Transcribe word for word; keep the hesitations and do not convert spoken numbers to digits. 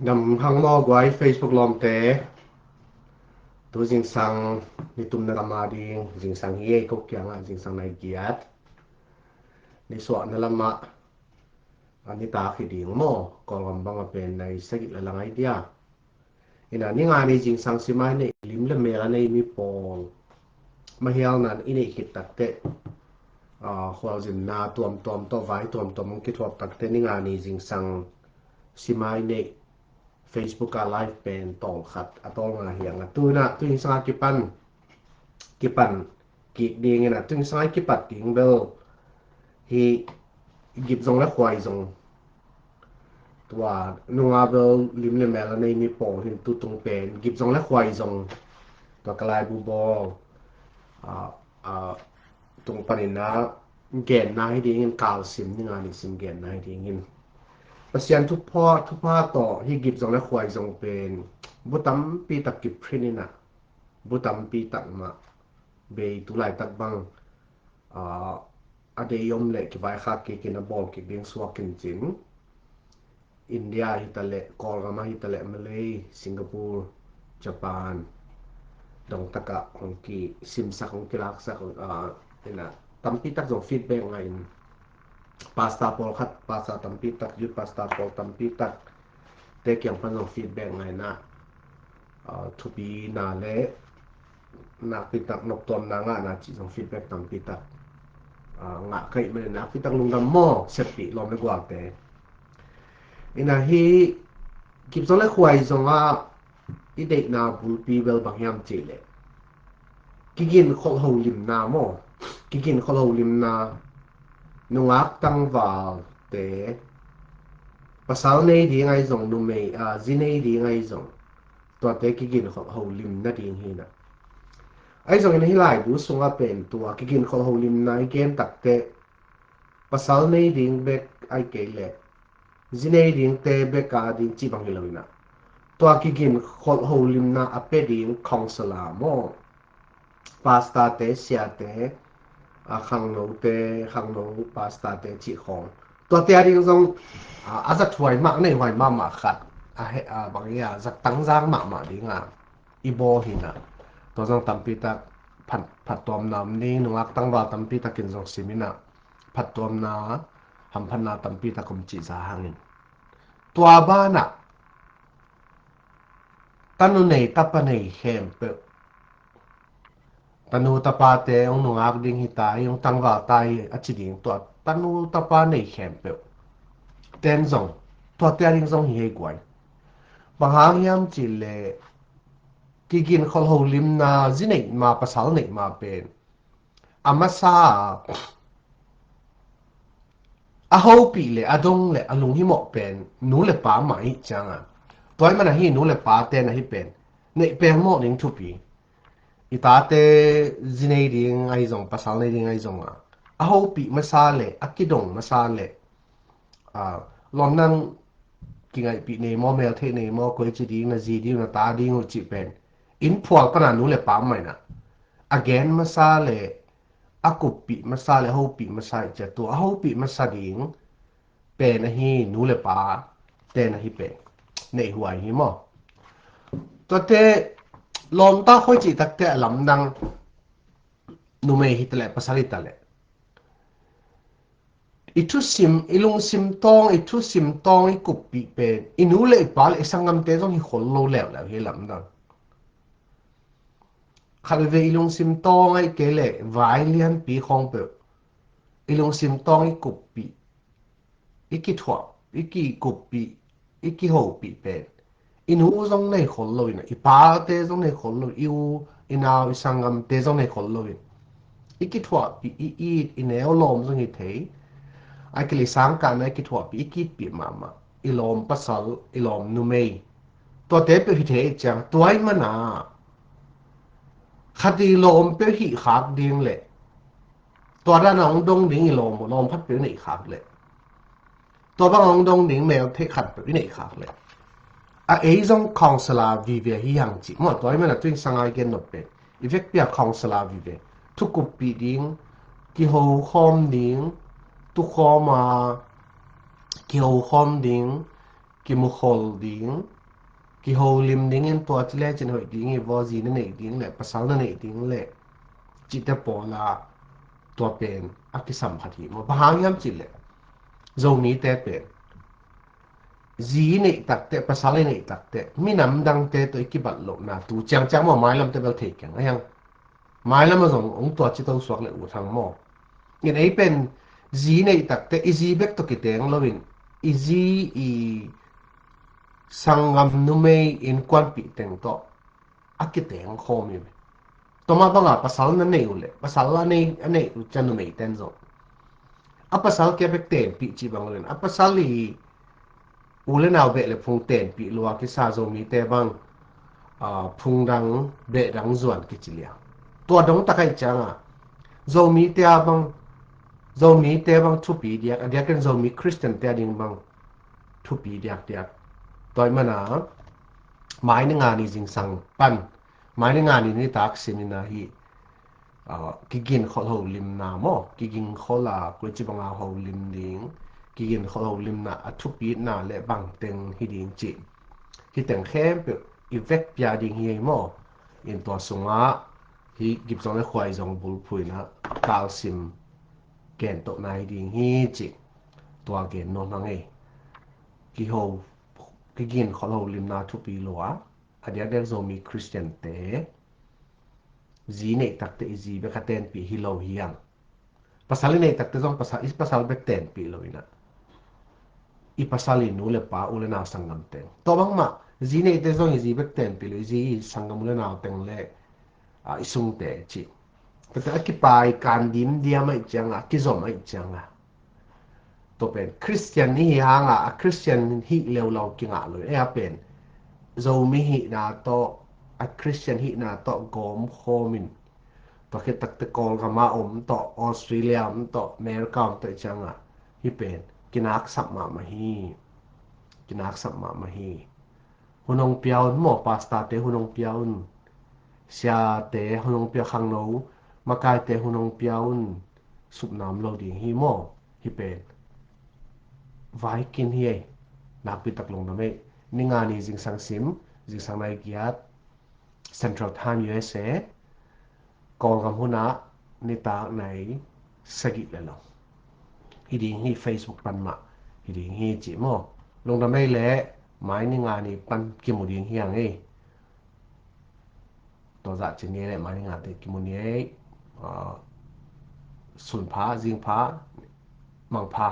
Dam hang maw guai Facebook lawmte. Tu zingsang ni tumna gam a ding zingsang hi ei, ko kiangah zingsang nai giat. Ni suahna lamah a ni tak hi ding maw, Kawlgam bangah pen nai sagih la lang ai dia. Ina ni nga ni zingsang simai nei lim le mel a nei mi pawl mahialnan i neih khit takteh, ah, khualzinna tuamtuam tawh vai tuamtuam hong kithuap takteh ni nga ni zingsang simai nei Facebook a live pen tawlkhat a tawlnga hiang a, tu ina tu zingsang a kipan kipan kik ding ina, tu zingsang a kipat ding bel hi. Gip zong le khuai zong, tua nunga bel lim le mel a nei mi pawl hin tu tung pen gip zong le khuai zong, tua ka laibu bawl, ah, ah, tung panin a genna hi dingin, kalsim ni nga ni sim genna hi dingin. Pasian thupha, thupha tawh hi gip zong le khuai zong pen bu tampi tak kiprint ina, bu tampi tak mah bei tu laitak bang, ah, a dei om le kivaikhak kik in a bawl kik ding suak in cin. India hi ta le, Kawlgam a hi ta le, Malay, Singapore, Japan, dong takah hong kisimsak, hong kilaksak, ah, ina tampi tak zong feedback ngai in. Pastor pawlkhat, pastor tampi tak, youth pastor pawl tampi tak te kiang pan zong feedback ngaina, ah, thupi na le nakpi tak noptuamna ngahna cih zong feedback tampi tak, ah, ngah ka hih manin nakpi tak lungdam maw, seppih lawm le gualte. Ina hi gip zong le khuai zongah i deihna bulpi bel bang hiam cih leh kigin kholh holimna maw, kigin kholh holimna, nungak tangvalte, pasal nei ding ahi zong, numei, ah, zi nei ding ahi zong, tuate kigin kholh holimna ding hi na. Ahi zongin hi laibu sungah pen tua kigin kholh holimna i gen takteh pasal nei ding bek ai kei leh zi nei dingte bek a ding cih bang hi lo ina, tua kigin kholh holimna a pia ding counselor maw, pastorte, siate, a, khangnote, khangno pastorte cih khawng, tuate a ding zong, a, a zathuai mah, a neihhuai mahmah khat a, he, a, bang hi a, zattang zang mahmah dinga i bawl hi na. Tua zong tampi tak phat, phattuamna om ding, nungak tangval tampi takin zong sim ina, phattuamna, hamphatna tampi tak om cih za hangin. Tua banah tanu nei tapa nei khempeuh, tanu tapate hong nungak ding hi ta hi, hong tangval ta hi a ci ding, tua tanu tapa nei khempeuh ten zong, tuate a ding zong hi hei guai. Bang hang hiam cih leh kigin kholh holimna, zi neih ma, pasal neih ma pen a masa a hopih le a dong le a lunghimawh pen nu le pa mah hi cianga, tua ahih mana hi nu le pa ten ahi pen neih pelmawh ding thupi. I tate zi nei ding ahi zong, pasal nei ding ahi zong a, a hopih masa le a kidong masa le, a, lawm nang kingaihpih nei maw, meltheih nei maw, koi ci ding, na zi ding, na ta ding uh cih pen inn phual pana nu le pa mah ina a gen masa le a kuppih masa le hopih masa hi cia, tua a hopih masa ding pen ahi nu le pa ten ahi pen neihhuai hi maw. Tuate lawmta khoi cih takte a lamdang, numei hi ta le, pasal hi ta le, i thusim, i lungsim tawng, i thusim tawng i kuppih pen i nu le i pa le i sanggamte zong hi khol lo leuleu hi lamdang. Khat veve i lungsim tawng ahi kei le vai lianpi khawng peuh i lungsim tawng i kuppih, i kithuah, i kikuppih, i kihopih pen i nu zong nei khol lo ina, i pate zong nei khol lo, i u i nau i sanggamte zong nei khol lo in, i kithuahpih, i it, i neu lawm zong hi thei. Ai kei le i sangkahna i kithuahpih, i kitpih mahmah, i lawm pasal, i lawm numei, tuate peuh hi thei ciang, tua ahih mana khat i lawm peuh hih khak ding le tua dan a hong dong ding i lawm, lawm khat peuh i neih khak le, tua bang a hong dong ding meltheih khat peuh i neih khak le, a ei zong counselor vive hi hang cih maw. Tua ahih mana tu zingsang a i gen nop pen, i vekpi a counselor vive, thukuppih ding, kiho khawm ding, tukhawm a kiho khawm ding, kimukhol ding, kiholim dingin tua ci lecin hoih ding hi vaw, zi na neih ding le pasal na neih ding le cihte pawla tua pen a kisam khat hi maw. Bang hang hiam cih leh Zomite pen zi i neih takteh, pasal i neih takteh, minam dangte tawh i kibat lohna tu ciangciang maw, mailamte bel thei keng a hiang. Mailam a zong hong tua ci to suak le uh thang maw. In ei pen zi neih takteh i zi bek tawh kiteng loin i zi i sanggam numei innkuanpih teng tawh a kiteng khawm hi. Tua mah banga pasal na neih uh leh, pasal a neih, a neih uh ciang numei ten zong a pasal kia bek tenpih cih bang loin a pasal i u le nau beh le phung tenpih lua kisa Zomite bang, ah, phung dang beh dang zuan kici liang. Tua dong takai cianga Zomite a bang, Zomite bang thupi diak, a diakin Zomi Christian te a ding bang thupi diakdiak. Tua ahih mana mai ni nga ni zingsang pan, mai ni nga ni nitak simin ahi, ah, kiginkholh holimna maw, kiginkholh a koici banga holim ding, kiginkholh holimna a thupitna le bangteng hi ding cih, hi teng khempeuh i vekpia ding hi ei maw. In tua sungah hi Gimsawng le Khuaizong bulphuhna kalsim gentohna hi ding hi cih tua gen nuam hang ei. Kiho, kiginkholh holimna thupi lo a, a diakdiak Zomi Christian te zi neih takteh i zi bek a tenpih hi lo hiang. Pasal i neih takteh zong pasal, i pasal bek tenpih lo inah, i pasal i nu le pa, u le nau, sanggam teng, tua bangmah zi neihte zong i zi bek tenpih lo, i zi i sanggam, u le nau teng le, ah, i sungte cih. Tate a kipai kan dimdiam ahih cianga, a kizom ahih cianga, tua pen Christian i hi hanga a Christian hih leuleu kingah lo in, ei a pen Zomi hihna tawh, a Christian hihna tawh gawm khawmin, tua khit takteh Kawlgam a om tawh, Australia om tawh, America om tawh ahih cianga, hih pen kinaksap mahmah hi. Kinaksap mahmah hi. Hun hong pia un maw, pastor te hun hong pia un, siate hun hong pia, khangno makaite hun hong pia un, supna om lo ding hi maw. Hih pen vaikin hi ei. Nakpi tak lungdam ei. Ni nga ni zingsang sim, zingsang nai giat Central Time U S A, Kawlgam hunah nitak nai sagih le lo. Hi ding hi, Facebook pan mah hi ding hi cih maw. Lungdam ei le, mai ni nga ni pan kimu ding hi hang ei. Tua zah cin ni le mai ni nga te kimu ni ei. Ah, sun pha, zing pha, mang pha.